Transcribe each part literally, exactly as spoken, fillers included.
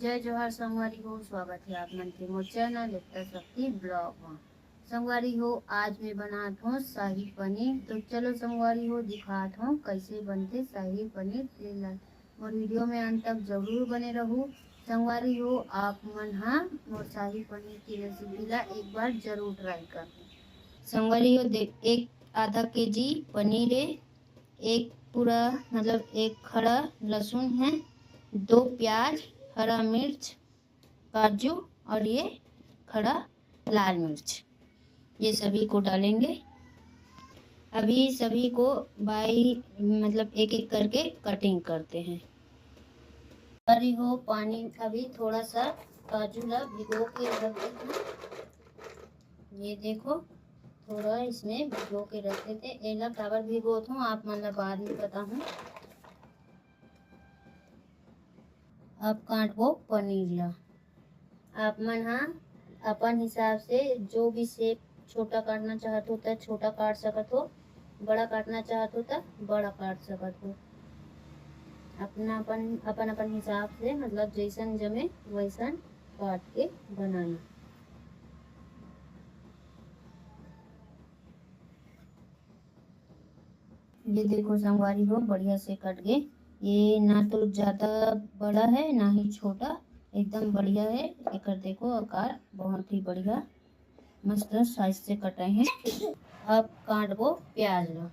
जय जोहार संगवारी हो, स्वागत हे आप मन के मोर चैनल एकता शक्ति ब्लॉग म। संगवारी हो, आज मैं बनात हों शाही पनीर। तो चलो संगवारी हो, दिखात हों कइसे बनथे शाही पनीर। तेल ला मोर वीडियो में अंत तक जरूर बने रहू। संगवारी हो, आप मन हा मोर शाही पनीर की रेसिपी ला एक बार जरूर ट्राई कर। संगवारी हो, देख, एक आधा केजी पनीर हे, एक पूरा मतलब एक खड़ा लहसुन है, दो प्याज, हरा मिर्च, काजू और ये खड़ा लाल मिर्च, ये सभी को डालेंगे। अभी सभी को बाई मतलब एक एक करके कटिंग करते हैं। अरे हो पानी, अभी थोड़ा सा काजू ला भिगो के रख देते हैं। ये देखो, थोड़ा इसमें भिगो के रख देते। एला काबर भिगोत हूँ, आप मन ला बाद में बताहूँ। अब काटबो पनीर ला। आप मन हा अपन हिसाब से जो भी शेप, छोटा काटना चाहत हो त छोटा काट सकत हो, बड़ा काटना चाहत हो त बड़ा काट सकत हो। अपना अपन, अपन अपन हिसाब से, मतलब जैसन जमे वैसन काट के बनाना। ये देखो संगवारी हो, बढ़िया से कट गए। ये ना तो ज्यादा बड़ा है ना ही छोटा, एकदम बढ़िया है। एकर देखो आकार बहुत ही बढ़िया, मस्त साइज से कटाए हैं। अब काटबो प्याज ला।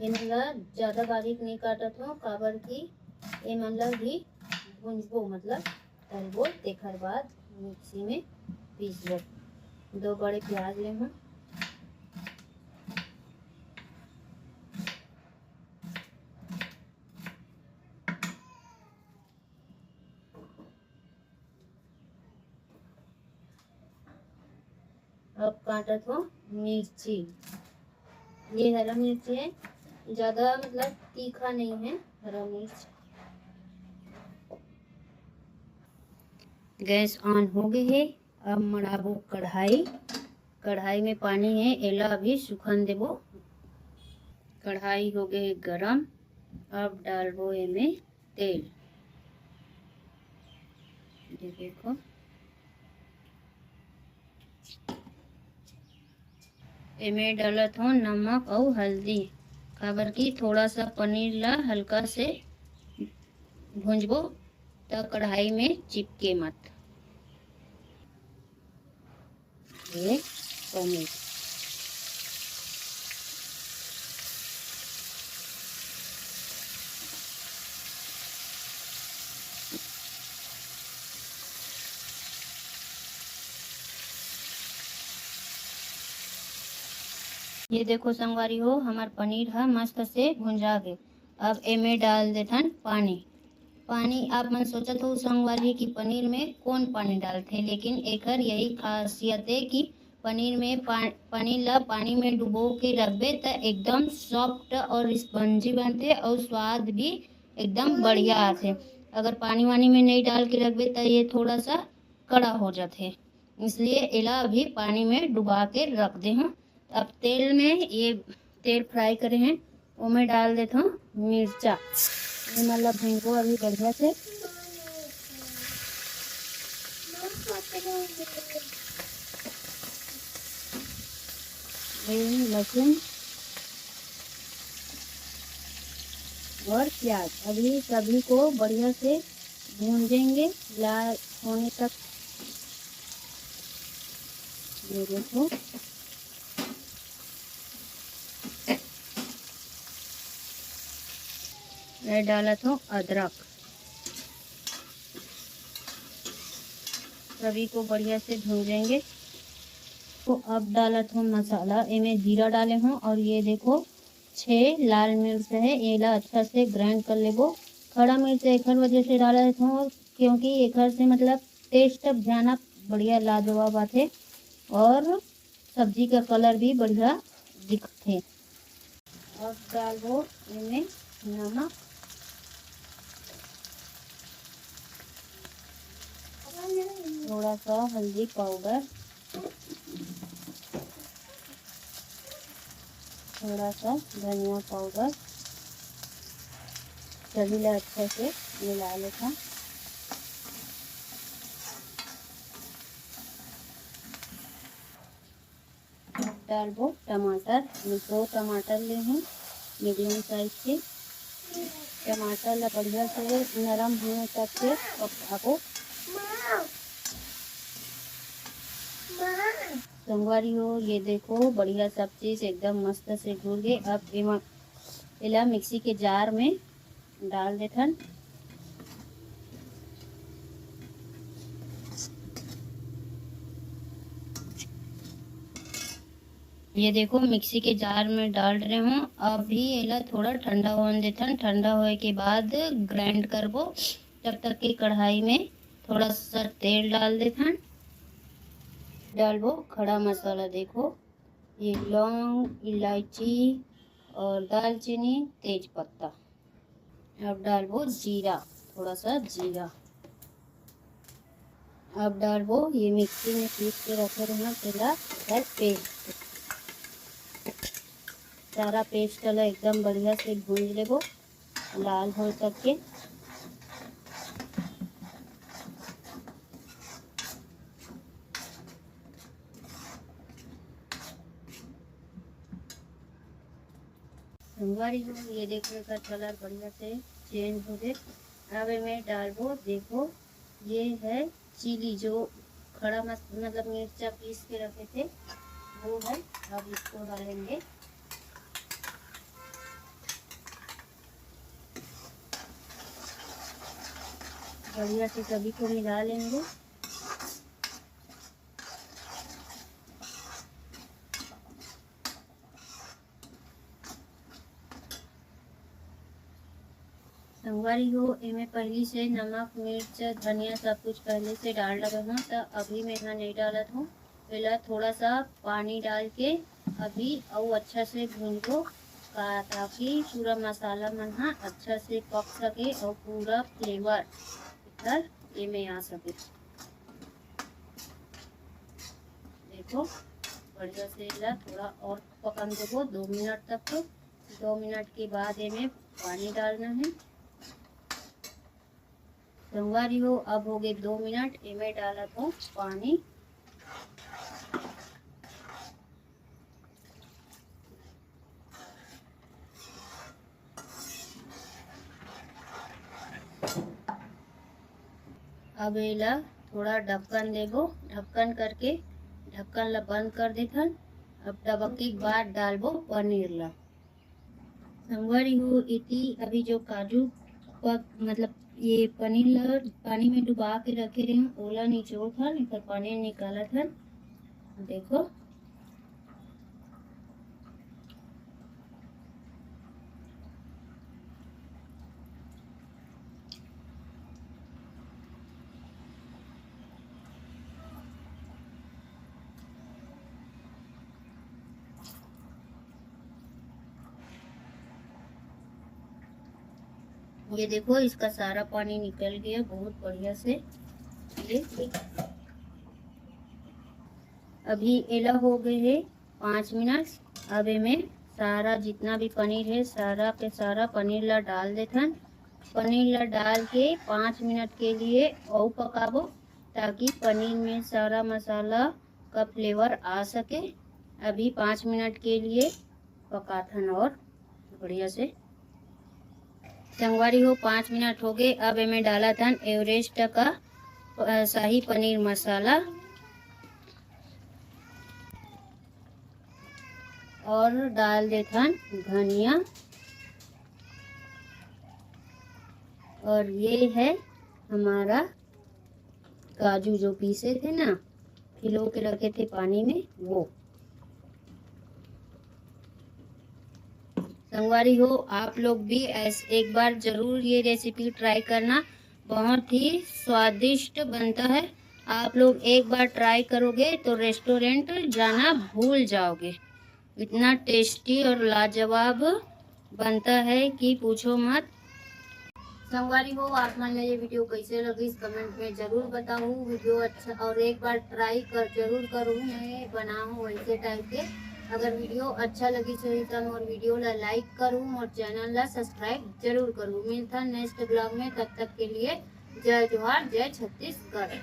एमन ला ज्यादा बारीक नहीं काटत हो, काबर कि एमन ला भी भूंजबो, मतलब तलबो, तेखर बाद मिक्सी में पीसबो। दो बड़े प्याज ले हूँ। अब काटत हो मिर्ची। ये हरा मिर्ची है, ज्यादा मतलब तीखा नहीं है हरा मिर्च। गैस ऑन हो गए है। अब मड़ाबो कढ़ाई। कढ़ाई में पानी है, एला अभी सुखन देबो। कढ़ाई हो गए गरम। अब डालबो एमे तेल। ये देखो, एमे डालत हो नमक अउ हल्दी, काबर कि थोड़ा सा पनीर ला हल्का से भूंजबो, त कढ़ाई में चिपके मत। ये पनीर। ये देखो संगवारी हो, हमार पनीर ह मस्त से भुंजा गे। अब एमे डाल देथन पानी। पानी आप मन सोचत हो संगवारी कि पनीर में कौन पानी डालथे, लेकिन एकर यही खासियत है कि पनीर में पा-, पनीर ला पानी में डुबो के रखबे त एकदम सॉफ्ट और स्पंजी बनथे और स्वाद भी एकदम बढ़िया आथे। अगर पानी वानी में नहीं डाल के रखबे त ये थोड़ा सा कड़ा हो जाथे, इसलिए एला अभी पानी में डुबा के रख दे हूँ। अब तेल में ये तेल फ्राई करे हैं, ओमे डाल देत हूँ मिर्चा। ये मतलब भूंजो अभी बढ़िया से। ये लहसुन और प्याज, अभी सभी को बढ़िया से भूंजेंगे लाल होने तक। ये देखो, मैं डालत हूँ अदरक। सभी को बढ़िया से भूंजेंगे। तो अब डालत हूँ मसाला, एमे जीरा डाले हूँ और ये देखो छः लाल मिर्च है, एला अच्छा से ग्राइंड कर लेबो। खड़ा मिर्च एखर वजह से डालत हूँ क्योंकि एखर से मतलब टेस्ट भयानक बढ़िया लाजवाब आथे और सब्जी का कलर भी बढ़िया दिखथे। अब डालबो एमे नमक, थोड़ा सा हल्दी पाउडर, थोड़ा सा धनिया पाउडर, सभी ला अच्छा से मिला लेथन। डालबो टमाटर, मैं दो टमाटर ले हूँ मीडियम साइज के। टमाटर ला बढ़िया से नरम होने तक के पकाबो। संगवारी हो, ये देखो बढ़िया सब चीज एकदम मस्त से घुल गए। अब एमा एला मिक्सी के जार में डाल देथन। ये देखो मिक्सी के जार में डाल रहे हूँ। अभी एला थोड़ा ठंडा होने देथन। ठंडा होए के बाद ग्राइंड करबो। तब तक के कढ़ाई में थोड़ा सा तेल डाल देथन। डालबो खड़ा मसाला, देखो ये लौंग, इलायची और दालचीनी, तेज पत्ता। अब डालबो जीरा, थोड़ा सा जीरा। अब डालबो ये मिक्सी में पीस के रखे रहना तेला, एकर पेस्ट। सारा पेस्ट ला एकदम बढ़िया से भूंज लेबो, लाल हो तक के। संगवारी हो, ये देखो एकर कलर बढ़िया से चेंज हो गए। अब एमे डालबो, देखो ये है चिली, जो खड़ा मस-, मतलब मिर्चा पीस के रखे थे, वो है। अब इसको डालेंगे, बढ़िया से सभी को मिला लेंगे। संगवारी हो, एमे पहली से नमक, मिर्च, धनिया सब कुछ पहले से डाल डरे हूँ, त अभी मैं यहाँ नहीं डालत हूँ। पहला थोड़ा सा पानी डाल के अभी अउ अच्छा से भूंजो, का, ताकि पूरा मसाला मन ह अच्छा से पक सके और पूरा फ्लेवर एकर एमे आ सके। देखो, बढ़िया से एला थोड़ा और पकन देबो दो मिनट तक। दो मिनट के बाद एमे पानी डालना है। संगवारी हो, अब हो गए दो मिनट, एमे डालत हो पानी। अब एला थोड़ा ढक्कन देबो, ढक्कन करके ढक्कन ला बंद कर देथन। अब डबक के बाद डालबो पनीर ला। संगवारी हो, इति अभी जो काजू पक, मतलब ये पनीर ला पानी में डुबा के रखे रहे हूँ, ओला निचोड़ थन, एकर पानी निकालत हन। देखो, ये देखो, इसका सारा पानी निकल गया बहुत बढ़िया से। ये अभी एला हो गए है पाँच मिनट। अब एमे सारा जितना भी पनीर है, सारा के सारा पनीर ला डाल देथन। पनीर ला डाल के पाँच मिनट के लिए और पकाबो, ताकि पनीर में सारा मसाला का फ्लेवर आ सके। अभी पाँच मिनट के लिए पकाथन और बढ़िया से। संगवारी हो, पाँच मिनट हो गए। अब एमे डालत हन एवरेस्ट का, अ, शाही पनीर मसाला और डाल देथन धनिया। और ये है हमारा काजू जो पीसे थे ना, भिगो के रखे थे पानी में, वो। संगवारी हो, आप लोग भी ऐस-, एक बार जरूर ये रेसिपी ट्राई करना, बहुत ही स्वादिष्ट बनता है। आप लोग एक बार ट्राई करोगे तो रेस्टोरेंट जाना भूल जाओगे, इतना टेस्टी और लाजवाब बनता है कि पूछो मत। संगवारी हो, आप मन ला ये वीडियो कैसे लगिस, कमेंट में जरूर बताओ। वीडियो अच्छा, और एक बार ट्राई कर जरूर करूँ, मैं बनाऊँ वैसे टाइप के। अगर वीडियो अच्छा लगिस होही त मोर वीडियो ला लाइक करू, मोर चैनल ला सब्सक्राइब जरूर करू। मिलथन नेक्स्ट ब्लॉग में, तब तक के लिए जय जोहार, जय छत्तीसगढ़।